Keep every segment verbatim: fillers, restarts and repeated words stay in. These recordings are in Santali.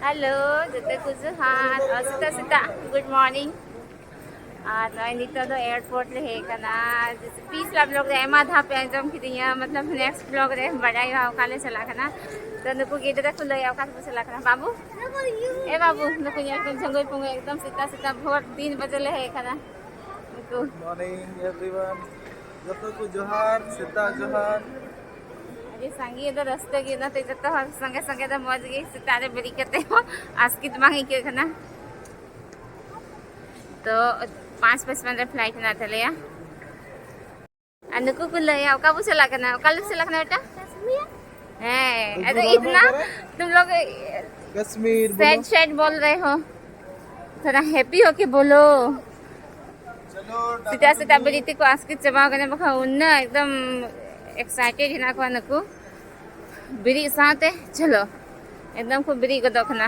ᱦᱮᱞᱳ, ᱡᱚᱛᱚ ᱠᱚ ᱡᱚᱦᱟᱨ ᱟᱨ ᱥᱮᱛᱟᱜ ᱥᱮᱛᱟᱜ ᱜᱩᱰ ᱢᱚᱨᱱᱤᱝ᱾ ᱟᱨ ᱱᱚᱜᱼᱚᱭ ᱱᱤᱛᱚᱜ ᱫᱚ ᱮᱭᱟᱨᱯᱳᱨᱴ ᱞᱮ ᱦᱮᱡ ᱟᱠᱟᱱᱟ᱾ ᱯᱤᱪᱷᱞᱟ ᱵᱞᱚᱜ ᱨᱮ ᱟᱭᱢᱟ ᱫᱷᱟᱣ ᱯᱮ ᱟᱸᱡᱚᱢ ᱠᱤᱫᱤᱧᱟ, ᱢᱚᱛᱞᱚᱵ ᱱᱮᱠᱥᱴ ᱵᱞᱚᱜ ᱨᱮ ᱵᱟᱰᱟᱭᱚᱜᱼᱟ ᱚᱠᱟ ᱞᱮ ᱪᱟᱞᱟᱜ ᱠᱟᱱᱟ᱾ ᱛᱚ ᱱᱩᱠᱩ ᱜᱤᱫᱽᱨᱟᱹ ᱠᱚ ᱞᱟᱹᱭᱟ ᱚᱠᱟ ᱛᱮᱵᱚ ᱪᱟᱞᱟᱜ ᱠᱟᱱᱟ᱾ ᱵᱟᱹᱵᱩ, ᱮ ᱵᱟᱹᱵᱩ, ᱱᱩᱠᱩ ᱧᱮᱞ ᱠᱚᱢ ᱡᱷᱟᱹᱝᱜᱩᱭ ᱯᱩᱝᱜᱩᱭ, ᱮᱠᱫᱚᱢ ᱥᱮᱛᱟᱜ ᱥᱮᱛᱟᱜ ᱵᱷᱳᱨ ᱛᱤᱱ ᱵᱟᱡᱮ ᱞᱮ ᱦᱮᱡ ᱟᱠᱟᱱᱟ᱾ ᱱᱩᱠᱩ ᱢᱚᱨᱱᱤᱝ ᱮᱵᱷᱨᱤᱣᱟᱱ, ᱡᱚᱛᱚ ᱠᱚ ᱡᱚᱦᱟᱨ, ᱥᱮᱛᱟᱜ ᱡᱚᱦᱟᱨ᱾ ᱟᱹᱰᱤ ᱥᱟᱸᱜᱮ ᱫᱚ ᱨᱟᱹᱥᱠᱟᱹ ᱜᱮ, ᱚᱱᱟᱛᱮ ᱡᱚᱛᱚ ᱦᱚᱲ ᱥᱚᱸᱜᱮ ᱥᱚᱸᱜᱮ ᱫᱚ ᱢᱚᱡᱽ ᱜᱮ, ᱥᱮᱛᱟᱜ ᱨᱮ ᱵᱮᱨᱮᱫ ᱠᱟᱛᱮ ᱦᱚᱸ ᱟᱥᱠᱮᱛ ᱵᱟᱝ ᱟᱹᱭᱠᱟᱹᱜ ᱠᱟᱱᱟ᱾ ᱛᱚ ᱯᱟᱸᱪ ᱯᱟᱸᱪᱯᱟᱱ ᱨᱮ ᱯᱷᱞᱟᱭᱤᱴ ᱦᱮᱱᱟᱜ ᱛᱟᱞᱮᱭᱟ᱾ ᱟᱨ ᱱᱩᱠᱩ ᱠᱚ ᱞᱟᱹᱭᱟ, "ᱚᱠᱟ ᱵᱚ ᱪᱟᱞᱟᱜ ᱠᱟᱱᱟ? ᱚᱠᱟ ᱞᱮ ᱪᱟᱞᱟᱜ ᱠᱟᱱᱟ ᱵᱮᱴᱟ?" ᱦᱮᱸ, ᱟᱫᱚ ᱤᱛᱱᱟ ᱛᱩᱢ ᱞᱳᱜ ᱠᱟᱥᱢᱤᱨ ᱵᱚᱞᱚ᱾ ᱥᱮᱰ ᱥᱮᱰ ᱵᱚᱞ ᱨᱮ ᱦᱳ, ᱛᱷᱚᱲᱟ ᱦᱮᱯᱤ ᱦᱳ ᱠᱮ ᱵᱚᱞᱚ᱾ ᱥᱮᱛᱟᱜ ᱥᱮᱛᱟᱜ ᱵᱮᱨᱮᱫ ᱛᱮᱠᱚ ᱟᱥᱠᱮᱛ ᱪᱟᱵᱟᱣ ᱠᱟᱱᱟ, ᱵᱟᱠᱷᱟᱱ ᱩᱱᱟᱹᱜ ᱮᱠᱫᱚᱢ ᱮᱠᱥᱟᱭᱴᱮᱰ ᱦᱮᱱᱟᱜ ᱠᱚᱣᱟ ᱱᱩᱠᱩ᱾ ᱵᱮᱨᱮᱫ ᱥᱟᱶᱛᱮ ᱪᱚᱞᱚ, ᱮᱠᱫᱚᱢ ᱠᱚ ᱵᱮᱨᱮᱫ ᱜᱚᱫᱚᱜ ᱠᱟᱱᱟ᱾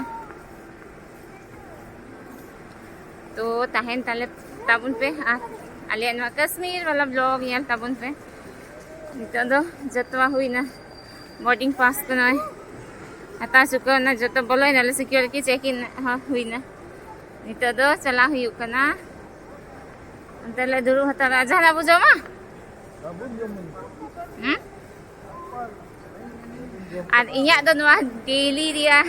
ᱛᱚ ᱛᱟᱦᱮᱱ ᱛᱟᱞᱮ ᱛᱟᱵᱚᱱ ᱯᱮ ᱟᱨ ᱟᱞᱮᱭᱟᱜ ᱱᱚᱣᱟ ᱠᱟᱥᱢᱤᱨ ᱵᱟᱞᱟ ᱵᱞᱚᱜ ᱧᱮᱞ ᱛᱟᱵᱚᱱ ᱯᱮ᱾ ᱱᱤᱛᱚᱜ ᱫᱚ ᱡᱚᱛᱚᱣᱟᱜ ᱦᱩᱭᱱᱟ, ᱵᱳᱨᱰᱤᱝ ᱯᱟᱥ ᱠᱚ ᱱᱚᱜᱼᱚᱭ ᱦᱟᱛᱟᱣ ᱪᱩᱠᱟᱹᱣ ᱱᱟ, ᱡᱚᱛᱚ ᱵᱚᱞᱚᱭᱱᱟᱞᱮ, ᱥᱤᱠᱤᱭᱩᱨᱤᱴᱤ ᱪᱮᱠ ᱤᱱ ᱦᱚᱸ ᱦᱩᱭᱱᱟ᱾ ᱱᱤᱛᱚᱜ ᱫᱚ ᱪᱟᱞᱟᱣ ᱦᱩᱭᱩᱜ ᱠᱟᱱᱟ ᱚᱱᱛᱮ ᱞᱮ ᱫᱩᱲᱩᱵ ᱦᱟᱛᱟᱲᱚᱜᱼᱟ᱾ ᱡᱟᱦᱟᱱᱟᱜ ᱵᱚ ᱡᱚᱢᱟ? ᱦᱩᱸ? ᱟᱨ ᱤᱧᱟᱹᱜ ᱫᱚ ᱱᱚᱣᱟ ᱰᱮᱞᱤ ᱨᱮᱭᱟᱜ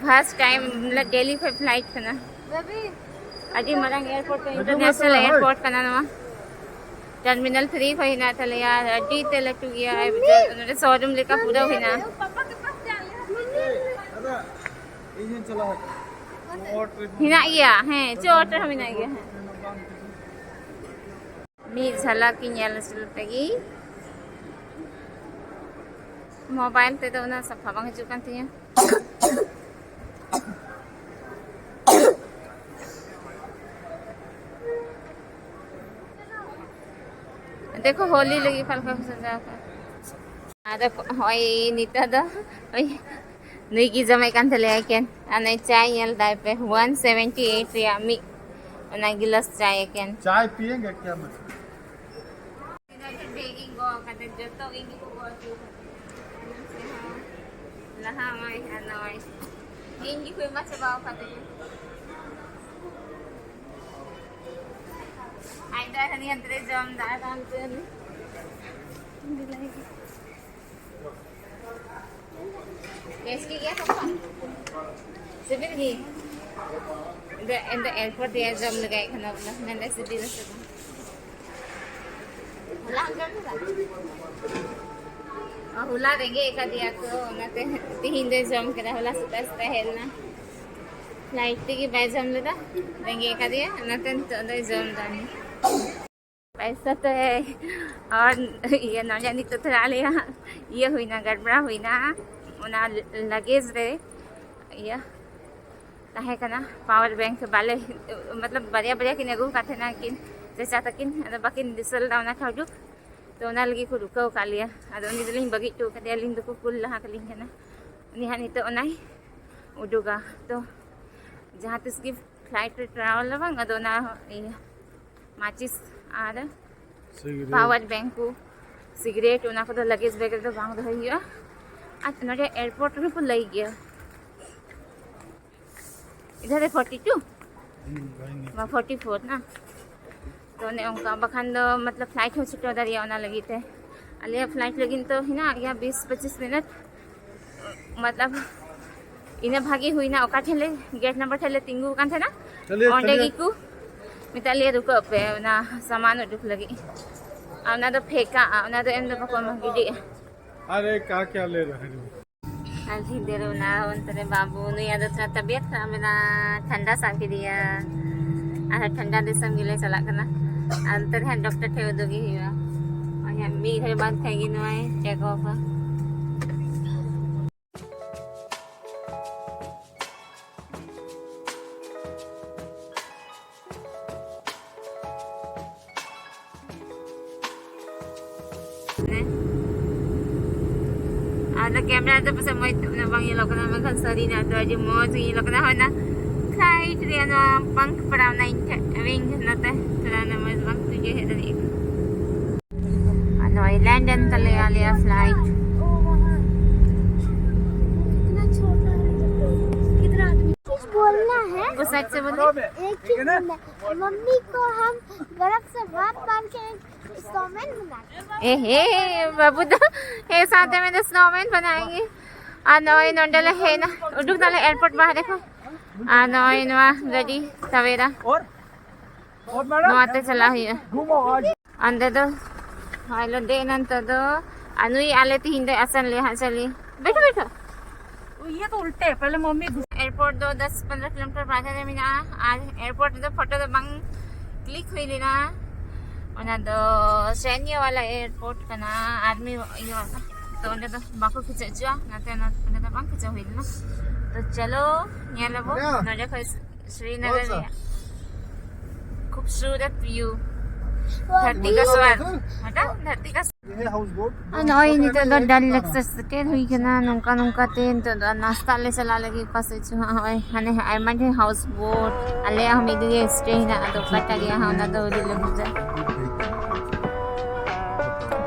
ᱯᱷᱟᱥᱴ ᱴᱟᱭᱤᱢ, ᱰᱮᱞᱤ ᱠᱷᱚᱱ ᱯᱷᱞᱟᱭᱤᱴ ᱠᱟᱱᱟ᱾ ᱟᱹᱰᱤ ᱢᱟᱨᱟᱝ ᱮᱭᱟᱨᱯᱳᱨᱴ, ᱤᱱᱴᱟᱨᱱᱮᱥᱱᱟᱞ ᱮᱭᱟᱨᱯᱳᱨᱴ ᱠᱟᱱᱟ ᱱᱚᱣᱟ᱾ ᱴᱟᱨᱢᱤᱱᱟᱞ ᱛᱷᱨᱤ ᱠᱷᱚᱱ ᱦᱮᱱᱟᱜ ᱛᱟᱞᱮᱭᱟ, ᱟᱹᱰᱤ ᱛᱮ ᱞᱟᱹᱴᱩ ᱜᱮᱭᱟ᱾ ᱱᱚᱰᱮ ᱥᱳᱨᱩᱢ ᱞᱮᱠᱟ ᱯᱩᱨᱟᱹ ᱦᱮᱱᱟᱜᱼᱟ᱾ ᱦᱮᱱᱟᱜ ᱜᱮᱭᱟ, ᱦᱮᱸ, ᱪᱚᱴ ᱨᱮᱦᱚᱸ ᱢᱮᱱᱟᱜ ᱜᱮᱭᱟ, ᱦᱮᱸ᱾ ᱢᱤᱫ ᱡᱷᱟᱞᱟᱠ ᱤᱧ ᱧᱮᱞ ᱦᱚᱪᱚ ᱞᱮᱯᱮ ᱜᱮ᱾ ᱢᱳᱵᱟᱭᱤᱞ ᱛᱮᱫᱚ ᱩᱱᱟᱹᱜ ᱥᱟᱯᱷᱟ ᱵᱟᱝ ᱦᱤᱡᱩᱜ ᱠᱟᱱ ᱛᱤᱧᱟᱹ᱾ ᱫᱮᱠᱷᱳ, ᱦᱳᱞᱤ ᱞᱟᱹᱜᱤᱫ ᱚᱠᱟ ᱞᱮᱠᱟ ᱠᱚ ᱥᱟᱡᱟᱣ ᱠᱟᱜᱼᱟ᱾ ᱟᱫᱚ ᱦᱚᱸᱜᱼᱚᱭ ᱱᱤᱛᱚᱜ ᱫᱚ ᱳᱭ ᱱᱩᱭ ᱜᱮ ᱡᱚᱢᱮᱫ ᱠᱟᱱ ᱛᱟᱞᱮᱭᱟ ᱮᱠᱮᱱ᱾ ᱟᱨ ᱱᱩᱭ ᱪᱟᱭ ᱧᱮᱞ ᱫᱟᱭ ᱯᱮ, ᱚᱣᱟᱱ ᱥᱮᱵᱷᱮᱱᱴᱤ ᱮᱭᱤᱴ ᱨᱮᱭᱟᱜ ᱢᱤᱫ ᱚᱱᱟ ᱜᱤᱞᱟᱥ ᱪᱟᱭ ᱮᱠᱮᱱ᱾ चाय पिएंगे क्या? ᱵᱮᱜ ᱤᱧ ᱜᱚᱜ ᱠᱟᱛᱮ ᱡᱚᱛᱚ ᱤᱧ ᱜᱮᱠᱚ ᱜᱚᱜ ᱦᱚᱪᱚ ᱠᱟᱫᱟ᱾ ᱞᱟᱦᱟ ᱱᱚᱜᱼᱚᱭ ᱟᱨ ᱱᱚᱜᱼᱚᱭ ᱤᱧ ᱜᱮ ᱦᱩᱭ ᱢᱟ ᱪᱟᱵᱟᱣ ᱟᱠᱟᱫᱤᱧ᱾ ᱟᱡ ᱫᱚ ᱦᱟᱹᱱᱤ ᱦᱟᱱᱛᱮ ᱨᱮ ᱡᱚᱢ ᱫᱟ, ᱟᱨ ᱦᱟᱱᱛᱮ ᱦᱟᱹᱱᱤ᱾ ᱵᱮᱥ ᱜᱮ ᱜᱮᱭᱟ ᱠᱚ ᱛᱚ? ᱥᱤᱵᱤᱞ ᱜᱮ? ᱤᱧ ᱫᱚ, ᱤᱧ ᱫᱚ ᱮᱨᱯᱚᱨ ᱨᱮᱭᱟᱜ ᱡᱚᱢ ᱞᱮᱜᱟᱭᱮᱫ ᱠᱟᱱᱟ ᱵᱚᱞᱮ, ᱢᱮᱱᱫᱟ ᱥᱤᱵᱤᱞ ᱟᱥᱮ ᱵᱟᱝ? ᱦᱚᱞᱟ ᱦᱚᱸ ᱡᱚᱢ ᱠᱮᱫᱟ? ᱦᱚᱞᱟ ᱨᱮᱸᱜᱮᱡ ᱟᱠᱟᱫᱮᱭᱟ ᱛᱚ, ᱚᱱᱟᱛᱮ ᱛᱤᱦᱤᱧ ᱫᱚᱭ ᱡᱚᱢ ᱠᱮᱫᱟ᱾ ᱦᱚᱞᱟ ᱥᱮᱛᱟᱜ ᱥᱮᱛᱟᱜ ᱦᱮᱡ ᱞᱮᱱᱟ᱾ ᱯᱷᱞᱟᱭᱤᱴ ᱛᱮᱜᱮ ᱵᱟᱭ ᱡᱚᱢ ᱞᱮᱫᱟ, ᱨᱮᱸᱜᱮᱡ ᱟᱠᱟᱫᱮᱭᱟ, ᱚᱱᱟᱛᱮ ᱱᱤᱛᱚᱜ ᱫᱚᱭ ᱡᱚᱢ ᱮᱫᱟ᱾ ᱯᱟᱭᱥᱟ ᱛᱮ ᱟᱨ ᱤᱭᱟᱹ ᱱᱚᱰᱮ ᱱᱤᱛᱚᱜ ᱛᱷᱚᱲᱟ ᱟᱞᱮᱭᱟᱜ ᱤᱭᱟᱹ ᱦᱩᱭᱱᱟ, ᱜᱟᱲᱵᱲᱟ ᱦᱩᱭᱱᱟ᱾ ᱚᱱᱟ ᱞᱟᱜᱮᱡᱽ ᱨᱮ ᱤᱭᱟᱹ ᱛᱟᱦᱮᱸ ᱠᱟᱱᱟ, ᱯᱟᱣᱟᱨ ᱵᱮᱝᱠ ᱵᱟᱞᱮ, ᱢᱚᱛᱞᱚᱵ ᱵᱟᱨᱭᱟ ᱵᱟᱨᱭᱟ ᱠᱤᱱ ᱟᱹᱜᱩ ᱟᱠᱟᱫ ᱛᱟᱦᱮᱱᱟ ᱠᱤᱱ ᱪᱟᱪᱟ ᱛᱟᱹᱠᱤᱱ, ᱟᱫᱚ ᱵᱟᱹᱠᱤᱱ ᱫᱤᱥᱟᱹ ᱞᱮᱫᱟ ᱚᱱᱟ ᱠᱷᱟᱹᱡᱩᱠ᱾ ᱛᱚ ᱚᱱᱟ ᱞᱟᱹᱜᱤᱫ ᱠᱚ ᱨᱩᱠᱟᱹᱣ ᱟᱠᱟᱫ ᱞᱮᱭᱟ᱾ ᱟᱫᱚ ᱩᱱᱤ ᱫᱚᱞᱤᱧ ᱵᱟᱹᱜᱤ ᱦᱚᱴᱚ ᱠᱟᱫᱮᱭᱟ, ᱟᱹᱞᱤᱧ ᱫᱚᱠᱚ ᱠᱩᱞ ᱞᱟᱦᱟ ᱠᱟᱹᱞᱤᱧ ᱠᱟᱱᱟ᱾ ᱩᱱᱤ ᱦᱟᱸᱜ ᱱᱤᱛᱚᱜ ᱚᱱᱟᱭ ᱩᱰᱩᱠᱟ᱾ ᱛᱚ ᱡᱟᱦᱟᱸ ᱛᱤᱥ ᱜᱮ ᱯᱷᱞᱟᱭᱤᱴ ᱨᱮ ᱴᱨᱟᱵᱷᱮᱞ ᱵᱟᱝ, ᱟᱫᱚ ᱚᱱᱟ ᱤᱭᱟᱹ ᱢᱟᱪᱤᱥ ᱟᱨ ᱥᱤᱜᱨᱮᱴ᱾ ᱯᱟᱣᱟᱨ ᱵᱮᱝᱠ ᱠᱚ, ᱥᱤᱜᱨᱮᱴ, ᱚᱱᱟ ᱠᱚᱫᱚ ᱞᱟᱜᱮᱡᱽ ᱵᱮᱜᱽ ᱨᱮᱫᱚ ᱵᱟᱝ ᱫᱚᱦᱚᱭ ᱦᱩᱭᱩᱜᱼᱟ᱾ ᱟᱨ ᱱᱚᱰᱮ ᱮᱭᱟᱨᱯᱳᱨᱴ ᱨᱮᱦᱚᱸ ᱠᱚ ᱞᱟᱹᱭ ᱜᱮᱭᱟ᱾ ᱤᱫᱷᱟᱨ ᱨᱮ ᱯᱷᱳᱨᱴᱤ ᱴᱩ? ᱦᱩᱸ, ᱵᱟᱝ ᱧᱮᱞ᱾ ᱵᱟ, ᱯᱷᱳᱨᱴᱤ ᱯᱷᱳᱨ ᱱᱟ᱾ ᱛᱚ ᱚᱱᱮ ᱚᱱᱠᱟ, ᱵᱟᱠᱷᱟᱱ ᱫᱚ ᱢᱚᱛᱞᱚᱵ ᱯᱷᱞᱟᱭᱤᱴ ᱦᱚᱸ ᱪᱷᱩᱴᱟᱹᱣ ᱫᱟᱲᱮᱭᱟᱜᱼᱟ ᱚᱱᱟ ᱞᱟᱹᱜᱤᱫ ᱛᱮ᱾ ᱟᱞᱮᱭᱟᱜ ᱯᱷᱞᱟᱭᱤᱴ ᱞᱟᱹᱜᱤᱫ ᱛᱚ ᱦᱮᱱᱟᱜ ᱜᱮᱭᱟ ᱵᱤᱥ ᱯᱚᱸᱪᱤᱥ ᱢᱤᱱᱤᱴ᱾ ᱢᱚᱛᱞᱚᱵ ᱤᱱᱟᱹ ᱵᱷᱟᱜᱮ ᱦᱩᱭᱱᱟ, ᱚᱠᱟ ᱴᱷᱮᱱ ᱞᱮ, ᱜᱮᱴ ᱱᱟᱢᱵᱟᱨ ᱴᱷᱮᱱ ᱞᱮ ᱛᱤᱸᱜᱩ ᱟᱠᱟᱱ ᱛᱟᱦᱮᱱᱟ, ᱪᱟᱞᱤᱭᱮ, ᱚᱸᱰᱮ ᱪᱟᱞᱤᱭᱮ᱾ ᱜᱮᱠᱚ ᱢᱮᱛᱟᱜ ᱞᱮᱭᱟ, "ᱨᱩᱠᱟᱹᱜ ᱯᱮ, ᱚᱱᱟ ᱥᱟᱢᱟᱱ ᱩᱰᱩᱠ ᱞᱟᱹᱜᱤᱫ, ᱟᱨ ᱚᱱᱟ ᱫᱚ ᱯᱷᱮᱸᱠᱟᱜᱼᱟ, ᱚᱱᱟ ᱫᱚ ᱮᱢ ᱫᱚ ᱵᱟᱠᱚ ᱮᱢᱟ, ᱜᱤᱰᱤᱜᱼᱟ᱾" अरे क्या क्या ले रहे हैं? ᱟᱨ ᱵᱷᱤᱛᱤᱨ ᱨᱮ ᱚᱱᱟ ᱚᱱᱛᱮ ᱨᱮ ᱵᱟᱹᱵᱩ, ᱱᱩᱭᱟᱜ ᱫᱚ ᱛᱷᱚᱲᱟ ᱛᱟᱵᱤᱭᱟᱛ ᱠᱷᱟᱨᱟᱯ ᱢᱮᱱᱟᱜᱼᱟ, ᱴᱷᱟᱱᱰᱟ ᱥᱟᱵ ᱠᱮᱫᱮᱭᱟ᱾ ᱟᱨ ᱴᱷᱟᱱᱰᱟ ᱫᱤᱥᱚᱢ ᱜᱮᱞᱮ ᱪᱟᱞᱟᱜ ᱠᱟᱱᱟ᱾ ᱟᱨ ᱚᱱᱛᱮ ᱨᱮ ᱦᱟᱸᱜ ᱰᱚᱠᱴᱚᱨ ᱴᱷᱮᱱ ᱩᱫᱩᱜ ᱜᱮ ᱦᱩᱭᱩᱜᱼᱟ᱾ ᱦᱳᱭ ᱦᱟᱸᱜ, ᱢᱤᱫ ᱜᱷᱟᱹᱲᱤ ᱵᱟᱫᱽ ᱠᱷᱟᱡ ᱜᱮ ᱱᱚᱜᱼᱚᱭ ᱪᱮᱠ ᱟᱯ᱾ ᱟᱫᱚ ᱠᱮᱢᱨᱟ ᱨᱮᱫᱚ ᱯᱟᱥᱮᱡ ᱢᱚᱡᱽ ᱛᱮ ᱵᱟᱝ ᱧᱮᱞᱚᱜ ᱠᱟᱱᱟ, ᱢᱮᱱᱠᱷᱟᱱ ᱥᱟᱹᱨᱤᱱᱟᱜ ᱫᱚ ᱟᱹᱰᱤ ᱢᱚᱡᱽ ᱜᱮ ᱧᱮᱞᱚᱜ ᱠᱟᱱᱟ᱾ ᱦᱳᱭ, ᱚᱱᱟ ᱯᱷᱞᱟᱭᱤᱴ ᱨᱮᱭᱟᱜ ᱱᱚᱣᱟ ᱯᱟᱝᱠᱷ ᱯᱟᱲᱟᱣ ᱮᱱᱟ ᱤᱧ ᱴᱷᱮᱱ, ᱤᱧ ᱱᱚᱛᱮ ᱛᱷᱚᱲᱟ ᱚᱱᱟ ᱢᱚᱡᱽ ᱵᱟᱝ ᱵᱩᱡᱷᱟᱹᱣ ᱦᱮᱡ ᱫᱟᱲᱮᱭᱟᱜ ᱠᱟᱱᱟ᱾ ᱟᱨ ᱱᱚᱜᱼᱚᱭ ᱞᱮᱱᱰ ᱮᱱ ᱛᱟᱞᱮᱭᱟ ᱟᱞᱮᱭᱟᱜ ᱯᱷᱞᱟᱭᱤᱴ᱾ को साइड से बोलिए। एक चीज बोलना, मम्मी को हम बर्फ से बार बार के एक स्नोमैन बना। ए हे, बाबू तो, ए साथ में तो स्नोमैन बनाएंगे। ᱟᱨ ᱱᱚᱜᱼᱚᱭ ᱱᱚᱸᱰᱮ ᱞᱮ ᱦᱮᱡ ᱮᱱᱟ, ᱩᱰᱩᱠ ᱱᱟᱞᱮ ᱮᱭᱟᱨᱯᱳᱨᱴ ᱵᱟᱦᱨᱮ ᱠᱷᱚᱱ᱾ ᱟᱨ ᱱᱚᱜᱼᱚᱭ ᱱᱚᱣᱟ ᱜᱟᱹᱰᱤ ᱛᱟᱵᱮᱨᱟ, ᱱᱚᱣᱟᱛᱮ ᱪᱟᱞᱟᱣ ᱦᱩᱭᱩᱜᱼᱟ᱾ ᱚᱸᱰᱮ ᱫᱚ ᱦᱳᱭ ᱞᱮ ᱫᱮᱡ ᱮᱱᱟ ᱱᱤᱛᱚᱜ ᱫᱚ᱾ ᱟᱨ ᱱᱩᱭ ᱟᱞᱮ ᱛᱤᱦᱤᱧ ᱫᱚᱭ ᱟᱥᱮᱱ ᱞᱮᱭᱟ ᱦᱟᱸᱜ, ᱪᱟᱞᱤ᱾ ᱵᱮᱴᱷᱳ, ᱵᱮᱴᱷᱳ᱾ ᱤᱭᱟᱹ ᱛᱚ ᱩᱞᱴᱮ, ᱯᱮᱦᱞᱮ ᱢᱟᱢᱤ ᱜᱩ- ᱮᱭᱟᱨᱯᱳᱨᱴ ᱫᱚ ᱫᱚᱥ ᱯᱚᱱᱨᱚ ᱠᱤᱞᱳᱢᱤᱴᱟᱨ ᱵᱟᱦᱨᱮ ᱨᱮ ᱢᱮᱱᱟᱜᱼᱟ᱾ ᱟᱨ ᱮᱭᱟᱨᱯᱳᱨᱴ ᱨᱮᱫᱚ ᱯᱷᱳᱴᱳ ᱫᱚ ᱵᱟᱝ ᱠᱞᱤᱠ ᱦᱩᱭ ᱞᱮᱱᱟ, ᱚᱱᱟ ᱫᱚ ᱥᱮᱱᱤᱭᱟ ᱣᱟᱞᱟ ᱮᱭᱟᱨᱯᱳᱨᱴ ᱠᱟᱱᱟ, ᱟᱨᱢᱤ ᱤᱭᱟᱹ ᱣᱟᱞᱟ᱾ ᱛᱚ ᱚᱸᱰᱮ ᱫᱚ ᱵᱟᱠᱚ ᱠᱷᱤᱪᱟᱹ ᱦᱚᱪᱚᱜᱼᱟ, ᱚᱱᱟᱛᱮ ᱚᱱᱟ ᱚᱸᱰᱮ ᱫᱚ ᱵᱟᱝ ᱠᱷᱤᱪᱟᱹ ᱦᱩᱭ ᱞᱮᱱᱟ᱾ ᱛᱚ ᱪᱚᱞᱚ ᱧᱮᱞ ᱟᱵᱚ ᱱᱚᱸᱰᱮ ᱠᱷᱚᱱ ᱥᱨᱤᱱᱚᱜᱚᱨ ᱨᱮᱭᱟᱜ ᱠᱷᱩᱵᱥᱩᱨᱚᱛ ᱵᱷᱤᱭᱩ, ᱫᱷᱟᱹᱨᱛᱤ ᱠᱟ ᱥᱣᱟᱫ᱾ ᱦᱟᱴᱟ, ᱫᱷᱟᱹᱨᱛᱤ ᱠᱟ ᱥᱣᱟᱫ᱾ ᱱᱚᱜᱼᱚᱭ ᱱᱤᱛᱚᱜ ᱫᱚ ᱰᱟᱞ ᱞᱮᱠ ᱥᱮᱴᱮᱨ ᱦᱩᱭ ᱠᱟᱱᱟ᱾ ᱱᱚᱝᱠᱟ ᱱᱚᱝᱠᱟ ᱛᱮ ᱱᱤᱛᱚᱜ ᱫᱚ ᱱᱟᱥᱛᱟ ᱞᱮ ᱪᱟᱞᱟᱜ ᱞᱟᱹᱜᱤᱫ ᱚᱠᱟ ᱥᱮᱫ ᱪᱚ ᱦᱟᱸᱜ᱾ ᱦᱚᱸᱜᱼᱚᱭ ᱦᱟᱱᱮ ᱟᱭᱢᱟ ᱰᱷᱮᱨ ᱦᱟᱣᱩᱥ ᱵᱳᱴ, ᱟᱞᱮᱭᱟᱜ ᱦᱚᱸ ᱢᱤᱫ ᱫᱤᱱ ᱥᱴᱮ ᱦᱮᱱᱟᱜ, ᱟᱫᱚ ᱚᱠᱟᱴᱟᱜ ᱨᱮᱭᱟᱜ ᱦᱟᱸᱜ ᱚᱱᱟ ᱫᱚ ᱟᱹᱣᱨᱤ ᱞᱮ ᱵᱩᱡᱟ᱾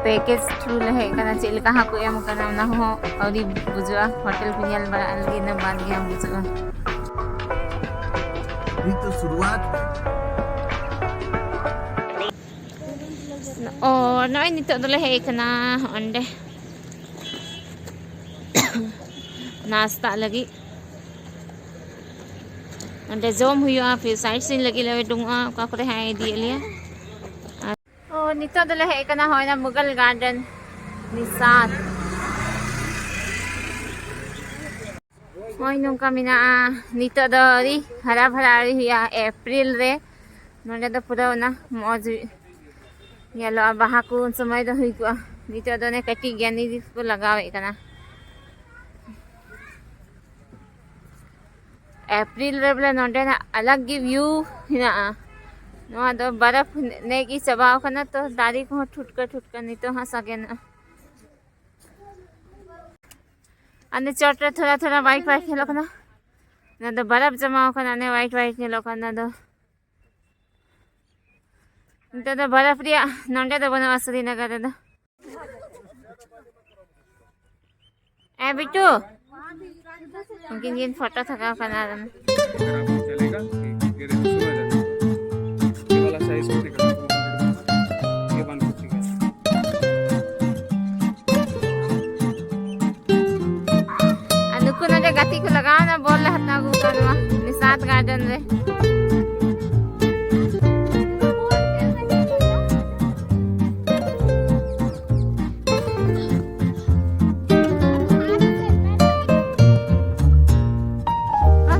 ᱯᱮᱠᱮᱡᱽ ᱛᱷᱨᱩ ᱞᱮ ᱦᱮᱡ ᱠᱟᱱᱟ, ᱪᱮᱫ ᱞᱮᱠᱟ ᱦᱟᱸᱜ ᱠᱚ ᱮᱢ ᱠᱟᱱᱟ ᱚᱱᱟ ᱦᱚᱸ ᱟᱹᱣᱨᱤ ᱵᱩᱡᱩᱜᱼᱟ᱾ ᱦᱳᱴᱮᱞ ᱠᱚ ᱧᱮᱞ ᱵᱟᱲᱟ ᱞᱟᱹᱜᱤᱫ ᱤᱱᱟᱹ ᱵᱟᱫᱽ ᱜᱮ ᱦᱟᱸᱜ ᱵᱩᱡᱩᱜᱼᱟ᱾ ᱟᱵᱷᱤ ᱛᱚ ᱥᱩᱨᱩᱣᱟᱛ ᱦᱩᱭ᱾ ᱚ, ᱱᱚᱜᱼᱚᱭ ᱱᱤᱛᱚᱜ ᱫᱚᱞᱮ ᱦᱮᱡ ᱠᱟᱱᱟ ᱚᱸᱰᱮ ᱱᱟᱥᱛᱟᱜ ᱞᱟᱹᱜᱤᱫ᱾ ᱚᱸᱰᱮ ᱡᱚᱢ ᱦᱩᱭᱩᱜᱼᱟ, ᱯᱷᱤᱨ ᱥᱟᱭᱤᱴ ᱥᱤᱱ ᱞᱟᱹᱜᱤᱫ ᱞᱮ ᱩᱰᱩᱝᱚᱜᱼᱟ, ᱚᱠᱟ ᱠᱚᱨᱮ ᱦᱟᱸᱜ ᱤᱫᱤᱭᱮᱫ ᱞᱮᱭᱟ᱾ ᱚ, ᱱᱤᱛᱚᱜ ᱫᱚᱞᱮ ᱦᱮᱡ ᱠᱟᱱᱟ ᱦᱚᱸᱜᱼᱚᱭ ᱱᱟ ᱢᱩᱜᱷᱚᱞ ᱜᱟᱨᱰᱮᱱ ᱱᱤᱥᱟᱱ᱾ ᱦᱳᱭ, ᱱᱚᱝᱠᱟ ᱢᱮᱱᱟᱜᱼᱟ᱾ ᱱᱤᱛᱚᱜ ᱫᱚ ᱟᱹᱣᱨᱤ ᱦᱟᱨᱟ ᱵᱷᱟᱨᱟ ᱟᱹᱣᱨᱤ ᱦᱩᱭᱩᱜᱼᱟ, ᱮᱯᱨᱤᱞ ᱨᱮ ᱱᱚᱸᱰᱮ ᱫᱚ ᱯᱩᱨᱟᱹ ᱚᱱᱟ ᱢᱚᱡᱽ ᱧᱮᱞᱚᱜᱼᱟ, ᱵᱟᱦᱟ ᱠᱚ ᱩᱱ ᱥᱚᱢᱚᱭ ᱫᱚ ᱦᱩᱭ ᱠᱚᱜᱼᱟ᱾ ᱱᱤᱛᱚᱜ ᱫᱚ ᱚᱱᱮ ᱠᱟᱹᱴᱤᱡ ᱜᱮᱭᱟ, ᱱᱤᱛ ᱠᱚ ᱞᱟᱜᱟᱣᱮᱫ ᱠᱟᱱᱟ᱾ ᱮᱯᱨᱤᱞ ᱨᱮ ᱵᱚᱞᱮ ᱱᱚᱸᱰᱮᱱᱟᱜ ᱟᱞᱟᱜᱽ ᱜᱮ ᱵᱷᱤᱭᱩ ᱦᱮᱱᱟᱜᱼᱟ᱾ ᱱᱚᱣᱟ ᱫᱚ ᱵᱚᱨᱚᱯᱷ ᱱᱮᱜ ᱜᱮ ᱪᱟᱵᱟᱣ ᱠᱟᱱᱟ, ᱛᱚ ᱫᱟᱨᱮ ᱠᱚᱦᱚᱸ ᱴᱷᱩᱴᱠᱟᱹ ᱴᱷᱩᱴᱠᱟᱹ ᱱᱤᱛᱚᱜ ᱦᱟᱸᱜ ᱥᱟᱜᱮᱱᱚᱜᱼᱟ᱾ ᱟᱨ ᱪᱚᱴ ᱨᱮ ᱛᱷᱚᱲᱟ ᱛᱷᱚᱲᱟ ᱣᱟᱭᱤᱴ ᱣᱟᱭᱤᱴ ᱧᱮᱞᱚᱜ ᱠᱟᱱᱟ, ᱚᱱᱟ ᱫᱚ ᱵᱚᱨᱚᱯᱷ ᱡᱚᱢᱟᱣ ᱠᱟᱱᱟ, ᱚᱱᱮ ᱣᱟᱭᱤᱴ ᱣᱟᱭᱤᱴ ᱧᱮᱞᱚᱜ ᱠᱟᱱᱟ᱾ ᱚᱱᱟ ᱫᱚ ᱱᱤᱛᱚᱜ ᱫᱚ ᱵᱚᱨᱚᱯᱷ ᱨᱮᱭᱟᱜ ᱱᱚᱸᱰᱮ ᱫᱚ ᱵᱟᱹᱱᱩᱜᱼᱟ ᱥᱨᱤᱱᱚᱜᱚᱨ ᱨᱮᱫᱚ᱾ ᱮ ᱵᱤᱴᱩ, ᱩᱱᱠᱤᱱ ᱠᱤᱱ ᱯᱷᱳᱴᱳ ᱛᱷᱟᱠᱟᱣ ᱠᱟᱱᱟ᱾ ᱜᱮᱰᱮ ᱠᱚ ᱥᱚᱢᱚᱭ ᱨᱮ ᱱᱤᱭᱟᱹ ᱵᱟᱞᱟ ᱥᱟᱭᱤᱡ ᱠᱚ ᱴᱷᱤᱠᱟ, ᱱᱤᱭᱟᱹ ᱵᱟᱝ ᱠᱚ ᱴᱷᱤᱠᱟ᱾ ᱟᱨ ᱱᱩᱠᱩ ᱱᱚᱰᱮ ᱜᱟᱛᱮ ᱠᱚ ᱞᱟᱜᱟᱣ ᱮᱱᱟ, ᱵᱚᱞ ᱞᱮ ᱦᱟᱛᱟᱣ ᱟᱹᱜᱩ ᱠᱟᱣᱟ ᱱᱚᱣᱟ ᱱᱤᱥᱟᱫ ᱜᱟᱨᱰᱮᱱ ᱨᱮ᱾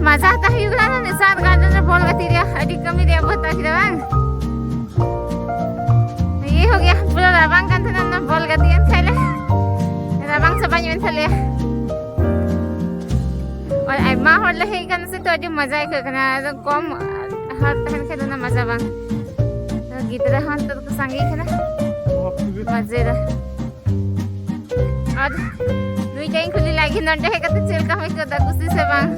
ᱢᱟᱡᱟ ᱦᱟᱛᱟᱣ ᱦᱩᱭᱩᱜ ᱠᱟᱱᱟ ᱱᱤᱥᱟᱫ ᱜᱟᱨᱰᱮᱱ ᱨᱮ ᱵᱚᱞ ᱜᱟᱛᱮ ᱨᱮᱭᱟᱜ ᱟᱹᱰᱤ ᱠᱟᱹᱢᱤ ᱨᱮᱭᱟᱜ ᱵᱚ ᱦᱟᱛᱟᱣ ᱠᱮᱫᱟ ᱵᱟᱝ? ᱤᱭᱟᱹ ᱦᱩᱭᱩᱜ ᱜᱮᱭᱟ, ᱯᱩᱨᱟᱹ ᱨᱟᱵᱟᱝ ᱠᱟᱱ ᱛᱟᱦᱮᱱᱟ, ᱚᱱᱟ ᱵᱚᱞ ᱜᱟᱛᱮ ᱮᱱ ᱠᱷᱟᱡ ᱞᱮ ᱨᱟᱵᱟᱝ ᱪᱟᱵᱟ ᱧᱚᱜ ᱮᱱ ᱛᱟᱞᱮᱭᱟ᱾ ᱟᱨ ᱟᱭᱢᱟ ᱦᱚᱲ ᱞᱮ ᱦᱮᱡ ᱠᱟᱱᱟ ᱥᱮ, ᱛᱚ ᱟᱹᱰᱤ ᱢᱟᱡᱟ ᱟᱹᱭᱠᱟᱹᱜ ᱠᱟᱱᱟ᱾ ᱟᱫᱚ ᱠᱚᱢ ᱦᱚᱲ ᱛᱟᱦᱮᱱ ᱠᱷᱟᱡ ᱫᱚ ᱩᱱᱟᱹᱜ ᱢᱟᱡᱟ ᱵᱟᱝ᱾ ᱜᱤᱫᱽᱨᱟᱹ ᱦᱚᱸ ᱱᱤᱛᱚᱜ ᱫᱚᱠᱚ ᱥᱟᱸᱜᱮ ᱠᱟᱱᱟ᱾ ᱢᱟᱡᱮ ᱫᱚ᱾ ᱟᱨ ᱱᱩᱭ ᱴᱷᱮᱱ ᱠᱩᱞᱤ ᱞᱟᱹᱜᱤᱫ ᱱᱚᱰᱮ ᱦᱮᱡ ᱠᱟᱛᱮ ᱪᱮᱫ ᱞᱮᱠᱟᱢ ᱟᱹᱭᱠᱟᱹᱣ ᱫᱟ, ᱠᱩᱥᱤ ᱥᱮ ᱵᱟᱝ?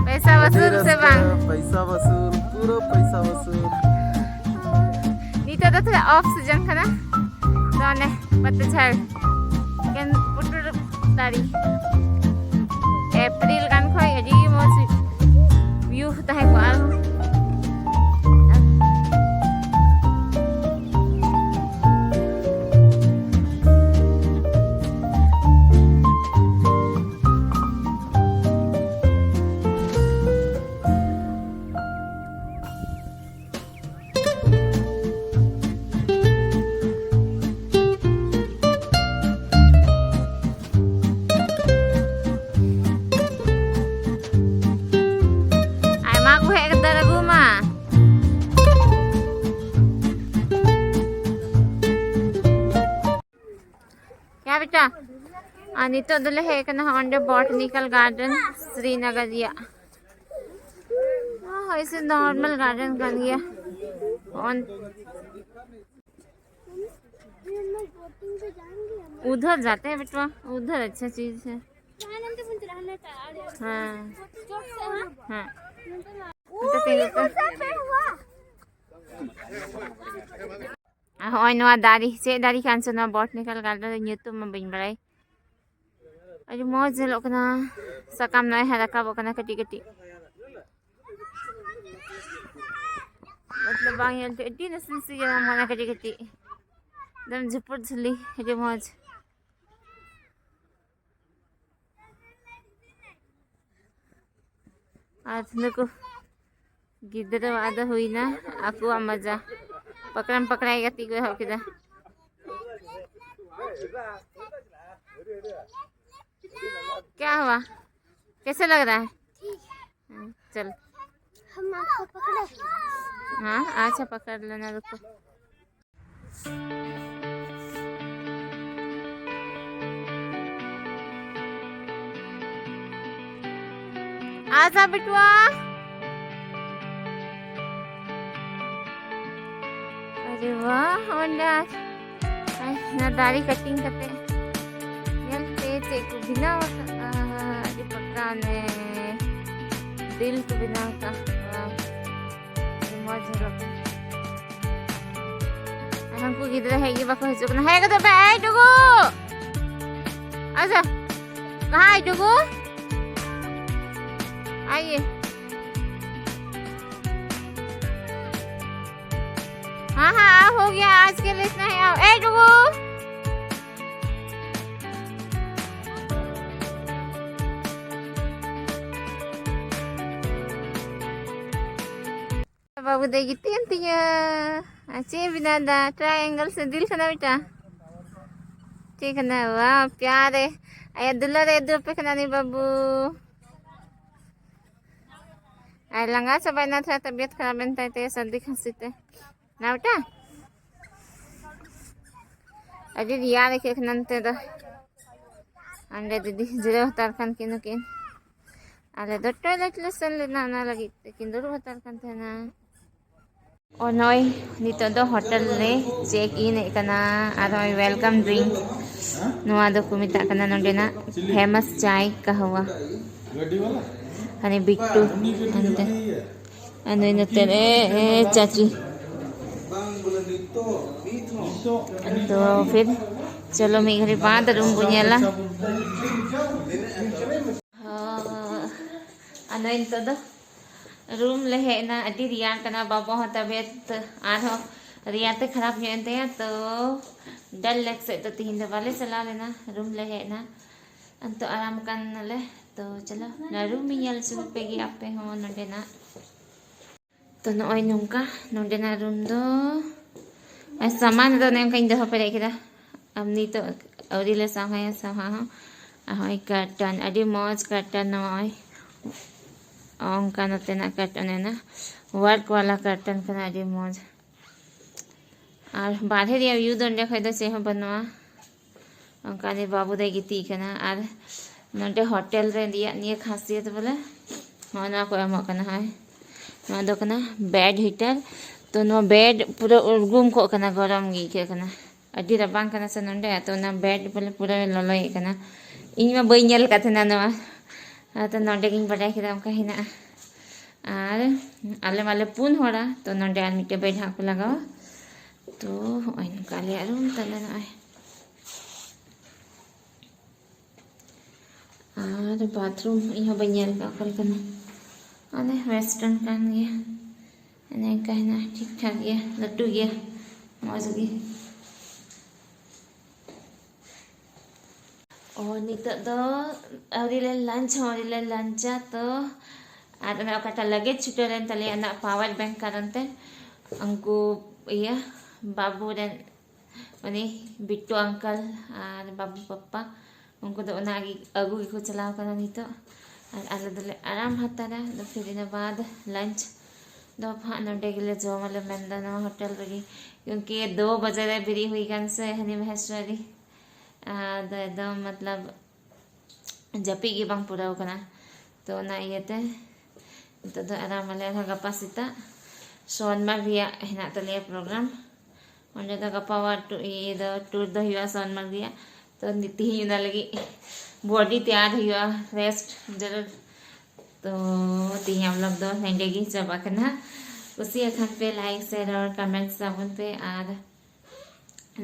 ᱯᱚᱭᱥᱟ ᱟᱹᱰᱤ ᱵᱟᱥᱩᱞ ᱥᱮ ᱨᱟᱹᱥᱠᱟᱹ, ᱵᱟᱝ? ᱯᱚᱭᱥᱟ ᱵᱟᱥᱩᱞ, ᱯᱩᱨᱟᱹ ᱯᱚᱭᱥᱟ ᱵᱟᱥᱩᱞ᱾ ᱱᱤᱛᱚᱜ ᱫᱚ ᱛᱷᱚᱲᱟ off season ᱠᱟᱱᱟ, ᱛᱚ ᱚᱱᱮ ᱯᱟᱛᱮ ᱡᱷᱟᱲ ᱮᱠᱮᱱ ᱯᱩᱴᱩᱨ ᱫᱟᱨᱮ᱾ ᱮᱯᱨᱤᱞ ᱜᱟᱱ ᱠᱷᱚᱡ ᱟᱹᱰᱤ ᱢᱚᱡᱽ view ᱛᱟᱦᱮᱸ ᱠᱚᱜᱼᱟ ᱟᱨᱦᱚᱸ᱾ ᱟᱭᱢᱟ ᱠᱚ ᱦᱮᱡ ᱠᱟᱛᱮ ᱟᱹᱜᱩ ᱢᱟ᱾ ᱠᱭᱟ ᱵᱮᱴᱟ? ᱟᱨ ᱱᱤᱛᱚᱜ ᱫᱚᱞᱮ ᱦᱮᱡ ᱟᱠᱟᱱᱟ ᱚᱸᱰᱮ Botanical Garden ᱥᱨᱤᱱᱚᱜᱚᱨ ᱨᱮᱭᱟᱜ᱾ ᱦᱳᱭ, ᱥᱮ normal garden ᱠᱟᱱ ᱜᱮᱭᱟ᱾ ᱚᱱ- उधर जाते हैं बेटवा, उधर अच्छा चीज है। हाँ। हाँ। ᱟᱨ ᱦᱚᱸᱜᱼᱚᱭ ᱱᱚᱣᱟ ᱫᱟᱨᱮ, ᱪᱮᱫ ᱫᱟᱨᱮ ᱠᱟᱱ ᱪᱚ, ᱱᱚᱣᱟ Botanical Garden ᱨᱮ ᱧᱩᱛᱩᱢ ᱢᱟ ᱵᱟᱹᱧ ᱵᱟᱲᱟᱭ᱾ ᱟᱹᱰᱤ ᱢᱚᱡᱽ ᱧᱮᱞᱚᱜ ᱠᱟᱱᱟ, ᱥᱟᱠᱟᱢ ᱱᱚᱜᱼᱚᱭ ᱦᱟᱸᱜ ᱨᱟᱠᱟᱵᱚᱜ ᱠᱟᱱᱟ ᱠᱟᱹᱴᱤᱡ ᱠᱟᱹᱴᱤᱡ᱾ ᱢᱚᱛᱞᱚᱵ ᱵᱟᱝ ᱧᱮᱞ ᱛᱮ ᱟᱹᱰᱤ ᱱᱟᱥᱮ ᱱᱟᱥᱮ ᱜᱮ ᱢᱚᱱᱮ ᱠᱟᱹᱴᱤᱡ ᱠᱟᱹᱴᱤᱡ᱾ ᱮᱠᱫᱚᱢ ᱡᱷᱩᱯᱩᱨ ᱡᱷᱟᱹᱞᱤ, ᱟᱹᱰᱤ ᱢᱚᱡᱽ᱾ ᱟᱨ ᱱᱩᱠᱩ ᱜᱤᱫᱽᱨᱟᱹᱣᱟᱜ ᱫᱚ ᱦᱩᱭᱱᱟ ᱟᱠᱚᱣᱟᱜ ᱢᱚᱡᱟ᱾ ᱯᱟᱠᱲᱟᱢ ᱯᱟᱠᱲᱟᱭ ᱜᱟᱛᱮ ᱠᱚ ᱮᱦᱚᱵ ᱠᱮᱫᱟ᱾ क्या हुआ? कैसे लग रहा है? हाँ, चल। हम आपको पकड़े। हाँ, अच्छा, पकड़ लेना, रुको। आजा बिटुआ। अरे वाह, ᱚᱸᱰᱮ ᱟᱨ ᱚᱱᱟ ᱫᱟᱨᱮ ᱠᱟᱴᱤᱝ ᱠᱟᱛᱮ ᱧᱮᱞ ᱯᱮ ᱪᱮᱫ ᱠᱚ ᱵᱮᱱᱟᱣ ᱟᱠᱟᱫᱼᱟ᱾ ᱟᱹᱰᱤ ᱯᱟᱛᱞᱟ ᱚᱱᱮ ᱫᱤᱞ ᱠᱚ ᱵᱮᱱᱟᱣ ᱟᱠᱟᱫᱼᱟ᱾ ᱟᱹᱰᱤ ᱢᱚᱡᱽ ᱧᱮᱞᱚᱜ ᱠᱟᱱᱟ᱾ ᱟᱨ ᱦᱟᱱᱠᱩ ᱜᱤᱫᱽᱨᱟᱹ ᱦᱮᱡ ᱜᱮ ᱵᱟᱠᱚ ᱦᱤᱡᱩᱜ ᱠᱟᱱᱟ᱾ ᱦᱮᱡ ᱜᱚᱫᱚᱜ ᱯᱮ, ᱮᱭ ᱴᱩᱠᱩ! ᱟᱪᱪᱷᱟ, ᱞᱟᱦᱟ ᱦᱤᱡᱩᱜ ᱠᱚ᱾ आइए। हाँ, हाँ, आओ, हो गया, आज के लिए इतना ही, आओ। ए, डुगू। ᱵᱟᱹᱵᱩ ᱫᱚᱭ ᱜᱤᱛᱤᱡ ᱮᱱ ᱛᱤᱧᱟᱹ᱾ ᱟᱨ ᱪᱮᱫ ᱮ ᱵᱮᱱᱟᱣ ᱮᱫᱟ? ᱴᱨᱟᱭᱮᱝᱜᱮᱞ ᱥᱮ ᱫᱤᱞ ᱠᱟᱱᱟ ᱵᱮᱴᱟ? ᱪᱮᱫ ᱠᱟᱱᱟ? ᱣᱟᱣ, ᱯᱭᱟᱨ ᱮ᱾ ᱟᱭᱟᱜ ᱫᱩᱞᱟᱹᱲ ᱮ ᱩᱫᱩᱜ ᱟᱯᱮ ᱠᱟᱱᱟ ᱩᱱᱤ ᱵᱟᱹᱵᱩ᱾ ᱟᱨ ᱞᱟᱸᱜᱟ ᱪᱟᱵᱟᱭᱮᱱᱟ, ᱛᱷᱚᱲᱟ ᱛᱟᱵᱤᱭᱚᱛ ᱠᱷᱟᱨᱟᱯ ᱮᱱ ᱛᱟᱭ ᱛᱮ, ᱥᱟᱹᱨᱫᱤ ᱠᱷᱟᱹᱥᱤ ᱛᱮ᱾ ᱱᱟ ᱵᱮᱴᱟ? ᱟᱹᱰᱤ ᱨᱮᱭᱟᱲ ᱟᱹᱭᱠᱟᱹᱜ ᱠᱟᱱᱟ ᱱᱚᱛᱮ ᱫᱚ᱾ ᱚᱸᱰᱮ ᱫᱤᱫᱤ ᱡᱤᱨᱟᱹᱣ ᱦᱟᱛᱟᱲ ᱠᱟᱱ ᱠᱤᱱ ᱱᱩᱠᱤᱱ᱾ ᱟᱞᱮ ᱫᱚ ᱴᱚᱭᱞᱮᱴ ᱞᱮ ᱥᱮᱱ ᱞᱮᱱᱟ, ᱚᱱᱟ ᱞᱟᱹᱜᱤᱫ ᱛᱮ ᱠᱤᱱ ᱫᱩᱲᱩᱵ ᱦᱟᱛᱟᱲ ᱠᱟᱱ ᱛᱟᱦᱮᱱᱟ᱾ ᱚ, ᱱᱚᱜᱼᱚᱭ ᱱᱤᱛᱚᱜ ᱫᱚ ᱦᱳᱴᱮᱞ ᱞᱮ ᱪᱮᱠ ᱤᱱ ᱮᱫ ᱠᱟᱱᱟ᱾ ᱟᱨ ᱱᱚᱜᱼᱚᱭ ᱣᱮᱞᱠᱟᱢ ᱰᱨᱤᱝᱠ, ᱱᱚᱣᱟ ᱫᱚᱠᱚ ᱢᱮᱛᱟᱜ ᱠᱟᱱᱟ ᱱᱚᱸᱰᱮᱱᱟᱜ ᱯᱷᱮᱢᱟᱥ ᱪᱟᱭ ᱠᱟᱦᱣᱟ᱾ ᱦᱟᱱᱮ ᱵᱤᱴᱴᱩ ᱚᱱᱛᱮ, ᱟᱨ ᱱᱩᱭ ᱱᱚᱛᱮ ᱨᱮ ᱪᱟᱪᱤ᱾ ᱛᱚ ᱯᱷᱤᱨ ᱪᱚᱞᱚ ᱢᱤᱫ ᱜᱷᱟᱹᱲᱤ ᱵᱟᱫ ᱨᱩᱢ ᱵᱚ ᱧᱮᱞᱟ᱾ ᱦᱚᱸ, ᱟᱨ ᱱᱚᱜᱼᱚᱭ ᱱᱤᱛᱚᱜ ᱫᱚ ᱨᱩᱢ ᱞᱮ ᱦᱮᱡ ᱮᱱᱟ᱾ ᱟᱹᱰᱤ ᱨᱮᱭᱟᱲ ᱠᱟᱱᱟ, ᱵᱟᱵᱟ ᱦᱚᱸ ᱛᱟᱵᱤᱭᱚᱛ ᱟᱨᱦᱚᱸ ᱨᱮᱭᱟᱲ ᱛᱮ ᱠᱷᱟᱨᱟᱯ ᱧᱚᱜ ᱮᱱ ᱛᱟᱭᱟ, ᱛᱚ ᱰᱟᱞ ᱞᱮᱠ ᱥᱮᱫ ᱫᱚ ᱛᱤᱦᱤᱧ ᱫᱚ ᱵᱟᱞᱮ ᱪᱟᱞᱟᱣ ᱞᱮᱱᱟ, ᱨᱩᱢ ᱞᱮ ᱦᱮᱡ ᱮᱱᱟ᱾ ᱟᱱᱛᱚ ᱟᱨᱟᱢ ᱠᱟᱱᱟᱞᱮ᱾ ᱛᱚ ᱪᱚᱞᱚ, ᱚᱱᱟ ᱨᱩᱢ ᱤᱧ ᱧᱮᱞ ᱦᱚᱪᱚ ᱯᱮ ᱜᱮ ᱟᱯᱮ ᱦᱚᱸ ᱱᱚᱸᱰᱮᱱᱟᱜ᱾ ᱛᱚ ᱱᱚᱜᱼᱚᱭ ᱱᱚᱝᱠᱟ ᱱᱚᱸᱰᱮᱱᱟᱜ ᱨᱩᱢ ᱫᱚ᱾ ᱟᱨ ᱥᱟᱢᱟᱱ ᱫᱚ ᱚᱱᱮ ᱚᱱᱠᱟᱧ ᱫᱚᱦᱚ ᱯᱮᱨᱮᱡ ᱠᱮᱫᱟ᱾ ᱟᱨ ᱱᱤᱛᱚᱜ ᱟᱹᱣᱨᱤ ᱞᱮ ᱥᱟᱶᱦᱟᱭᱟ, ᱥᱟᱶᱦᱟ ᱦᱚᱸ᱾ ᱟᱨ ᱦᱚᱸᱜᱼᱚᱭ ᱠᱟᱨᱴᱟᱱ, ᱟᱹᱰᱤ ᱢᱚᱡᱽ ᱠᱟᱨᱴᱟᱱ ᱱᱚᱜᱼᱚᱭ᱾ ᱚᱱᱠᱟ ᱱᱚᱛᱮᱱᱟᱜ ᱠᱟᱨᱴᱟᱱ ᱮᱱᱟ, ᱣᱟᱨᱠ ᱣᱟᱞᱟ ᱠᱟᱨᱴᱟᱱ ᱠᱟᱱᱟ, ᱟᱹᱰᱤ ᱢᱚᱡᱽ᱾ ᱟᱨ ᱵᱟᱨᱦᱮ ᱨᱮᱭᱟᱜ ᱵᱷᱤᱭᱩ ᱫᱚ ᱚᱸᱰᱮ ᱠᱷᱚᱡ ᱫᱚ ᱪᱮᱫ ᱦᱚᱸ ᱵᱟᱹᱱᱩᱜᱼᱟ᱾ ᱚᱱᱠᱟ ᱱᱤ ᱵᱟᱹᱵᱩ ᱫᱚᱭ ᱜᱤᱛᱤᱡ ᱠᱟᱱᱟ᱾ ᱟᱨ ᱱᱚᱰᱮ ᱦᱳᱴᱮᱞ ᱨᱮ ᱨᱮᱭᱟᱜ ᱱᱤᱭᱟᱹ ᱠᱷᱟᱥᱤᱭᱟᱛ ᱵᱚᱞᱮ ᱱᱚᱜᱼᱚ ᱱᱚᱣᱟ ᱠᱚ ᱮᱢᱚᱜ ᱠᱟᱱᱟ᱾ ᱦᱳᱭ, ᱱᱚᱣᱟ ᱫᱚ ᱠᱟᱱᱟ ᱵᱮᱰ ᱦᱤᱴᱟᱨ᱾ ᱛᱚ ᱱᱚᱣᱟ ᱵᱮᱰ ᱯᱩᱨᱟᱹ ᱩᱨᱜᱩᱢ ᱠᱚᱜ ᱠᱟᱱᱟ, ᱜᱚᱨᱚᱢ ᱜᱮ ᱟᱹᱭᱠᱟᱹᱜ ᱠᱟᱱᱟ᱾ ᱟᱹᱰᱤ ᱨᱟᱵᱟᱝ ᱠᱟᱱᱟ ᱥᱮ ᱱᱚᱰᱮ, ᱛᱚ ᱚᱱᱟ ᱵᱮᱰ ᱵᱚᱞᱮ ᱯᱩᱨᱟᱹ ᱞᱚᱞᱚᱭᱮᱫ ᱠᱟᱱᱟ᱾ ᱤᱧ ᱢᱟ ᱵᱟᱹᱧ ᱧᱮᱞ ᱟᱠᱟᱫ ᱛᱟᱦᱮᱱᱟ ᱱᱚᱣᱟ, ᱟᱫᱚ ᱱᱚᱰᱮ ᱜᱤᱧ ᱵᱟᱰᱟᱭ ᱠᱮᱫᱟ ᱚᱱᱠᱟ ᱦᱮᱱᱟᱜᱼᱟ᱾ ᱟᱨ ᱟᱞᱮ ᱢᱟᱞᱮ ᱯᱩᱱ ᱦᱚᱲᱟ, ᱛᱚ ᱱᱚᱰᱮ ᱟᱨ ᱢᱤᱫᱴᱮᱡ ᱵᱮᱰ ᱦᱟᱸᱜ ᱠᱚ ᱞᱟᱜᱟᱣᱟ᱾ ᱛᱚ ᱦᱚᱸᱜᱼᱚᱭ ᱱᱚᱝᱠᱟ ᱟᱞᱮᱭᱟᱜ ᱨᱩᱢ ᱛᱟᱞᱮ ᱱᱚᱜᱼᱚᱭ᱾ ᱟᱨ ᱵᱟᱛᱷᱨᱩᱢ ᱤᱧ ᱦᱚᱸ ᱵᱟᱹᱧ ᱧᱮᱞ ᱟᱠᱟᱫ ᱚᱠᱟ ᱞᱮᱠᱟᱱᱟ᱾ ᱚᱱᱮ ᱣᱮᱥᱴᱟᱨᱱ ᱠᱟᱱ ᱜᱮᱭᱟ, ᱚᱱᱮ ᱚᱱᱠᱟ ᱦᱮᱱᱟᱜᱼᱟ, ᱴᱷᱤᱠ ᱴᱷᱟᱠ ᱜᱮᱭᱟ, ᱞᱟᱹᱴᱩ ᱜᱮᱭᱟ, ᱢᱚᱡᱽ ᱜᱮ᱾ ᱚ, ᱱᱤᱛᱚᱜ ᱫᱚ ᱟᱹᱣᱨᱤ ᱞᱮ ᱞᱟᱧᱪ ᱦᱚᱸ ᱟᱹᱣᱨᱤ ᱞᱮ ᱞᱟᱧᱪᱟ᱾ ᱛᱚ ᱟᱨ ᱚᱱᱟ ᱚᱠᱟᱴᱟᱜ ᱞᱟᱜᱮᱡᱽ ᱪᱷᱩᱴᱟᱹᱣ ᱞᱮᱱ ᱛᱟᱞᱮᱭᱟ, ᱚᱱᱟ ᱯᱟᱣᱟᱨ ᱵᱮᱝᱠ ᱠᱟᱨᱚᱱ ᱛᱮ ᱩᱱᱠᱩ ᱤᱭᱟᱹ ᱵᱟᱹᱵᱩ ᱨᱮᱱ ᱩᱱᱤ ᱵᱤᱴᱴᱩ ᱟᱝᱠᱟᱞ ᱟᱨ ᱵᱟᱹᱵᱩ ᱯᱟᱯᱟ, ᱩᱱᱠᱩ ᱫᱚ ᱚᱱᱟ ᱜᱮ ᱟᱹᱜᱩ ᱜᱮᱠᱚ ᱪᱟᱞᱟᱣ ᱠᱟᱱᱟ ᱱᱤᱛᱚᱜ᱾ ᱟᱨ ᱟᱞᱮ ᱫᱚᱞᱮ ᱟᱨᱟᱢ ᱦᱟᱛᱟᱲᱟ᱾ ᱟᱫᱚ ᱯᱷᱤᱨ ᱤᱱᱟᱹ ᱵᱟᱫᱽ ᱞᱟᱧᱪ ᱫᱚ ᱦᱟᱸᱜ ᱱᱚᱰᱮ ᱜᱮᱞᱮ ᱡᱚᱢ ᱟᱞᱮ ᱢᱮᱱᱫᱟ, ᱱᱚᱣᱟ ᱦᱳᱴᱮᱞ ᱨᱮᱜᱮ, ᱠᱤᱭᱩᱝᱠᱤ ᱫᱳ ᱵᱟᱡᱮ ᱨᱮ ᱵᱮᱨᱮᱫ ᱦᱩᱭ ᱠᱟᱱ ᱥᱮ ᱦᱟᱱᱤ ᱢᱚᱦᱮᱥᱣᱟᱨᱤ᱾ ᱟᱫᱚ ᱮᱠᱫᱚᱢ ᱢᱚᱛᱞᱚᱵ ᱡᱟᱹᱯᱤᱫ ᱜᱮ ᱵᱟᱝ ᱯᱩᱨᱟᱹᱣ ᱠᱟᱱᱟ᱾ ᱛᱚ ᱚᱱᱟ ᱤᱭᱟᱹᱛᱮ ᱱᱤᱛᱚᱜ ᱫᱚ ᱟᱨᱟᱢ ᱟᱞᱮ᱾ ᱟᱨᱦᱚᱸ ᱜᱟᱯᱟ ᱥᱮᱛᱟᱜ ᱥᱳᱱᱢᱟᱨᱜᱽ ᱨᱮᱭᱟᱜ ᱦᱮᱱᱟᱜ ᱛᱟᱞᱮᱭᱟ ᱯᱨᱳᱜᱨᱟᱢ᱾ ᱚᱸᱰᱮ ᱫᱚ ᱜᱟᱯᱟ ᱟᱵᱟᱨ ᱴᱩ-, ᱤᱭᱟᱹ ᱫᱚ ᱴᱩᱨ ᱫᱚ ᱦᱩᱭᱩᱜᱼᱟ ᱥᱳᱱᱢᱟᱨᱜᱽ ᱨᱮᱭᱟᱜ᱾ ᱛᱚ ᱱᱤ-, ᱛᱤᱦᱤᱧ ᱚᱱᱟ ᱞᱟᱹᱜᱤᱫ ᱵᱚᱰᱤ ᱛᱮᱭᱟᱨ ᱦᱩᱭᱩᱜᱼᱟ, ᱨᱮᱥᱴ ᱡᱟᱹᱨᱩᱲ᱾ ᱛᱚ ᱛᱤᱦᱤᱧᱟᱜ ᱵᱞᱚᱜ ᱫᱚ ᱱᱚᱸᱰᱮ ᱜᱮ ᱪᱟᱵᱟᱜ ᱠᱟᱱᱟ᱾ ᱠᱩᱥᱤᱭᱟᱜ ᱠᱷᱟᱱ ᱯᱮ ᱞᱟᱭᱤᱠ, ᱥᱮᱭᱟᱨ ᱟᱨ ᱠᱚᱢᱮᱱᱴᱥ ᱛᱟᱵᱚᱱ ᱯᱮ᱾ ᱟᱨ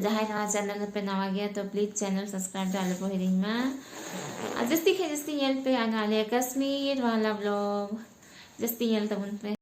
ᱡᱟᱦᱟᱸᱭ ᱱᱚᱣᱟ ᱪᱮᱱᱮᱞ ᱨᱮᱯᱮ ᱱᱟᱣᱟ ᱜᱮᱭᱟ, ᱛᱚ ᱯᱞᱤᱡᱽ ᱪᱮᱱᱮᱞ ᱥᱟᱵᱥᱠᱨᱟᱭᱤᱵ ᱫᱚ ᱟᱞᱚ ᱯᱮ ᱦᱤᱲᱤᱧ ᱢᱟ᱾ ᱟᱨ ᱡᱟᱹᱥᱛᱤ ᱠᱷᱚᱱ ᱡᱟᱹᱥᱛᱤ ᱧᱮᱞ ᱯᱮ ᱟᱨ ᱱᱚᱣᱟ ᱟᱞᱮᱭᱟᱜ ᱠᱟᱥᱢᱤᱨ ᱣᱟᱞᱟ ᱵᱞᱚᱜ᱾ ᱡᱟᱹᱥᱛᱤ ᱧᱮᱞ ᱛᱟᱵᱚᱱ ᱯᱮ᱾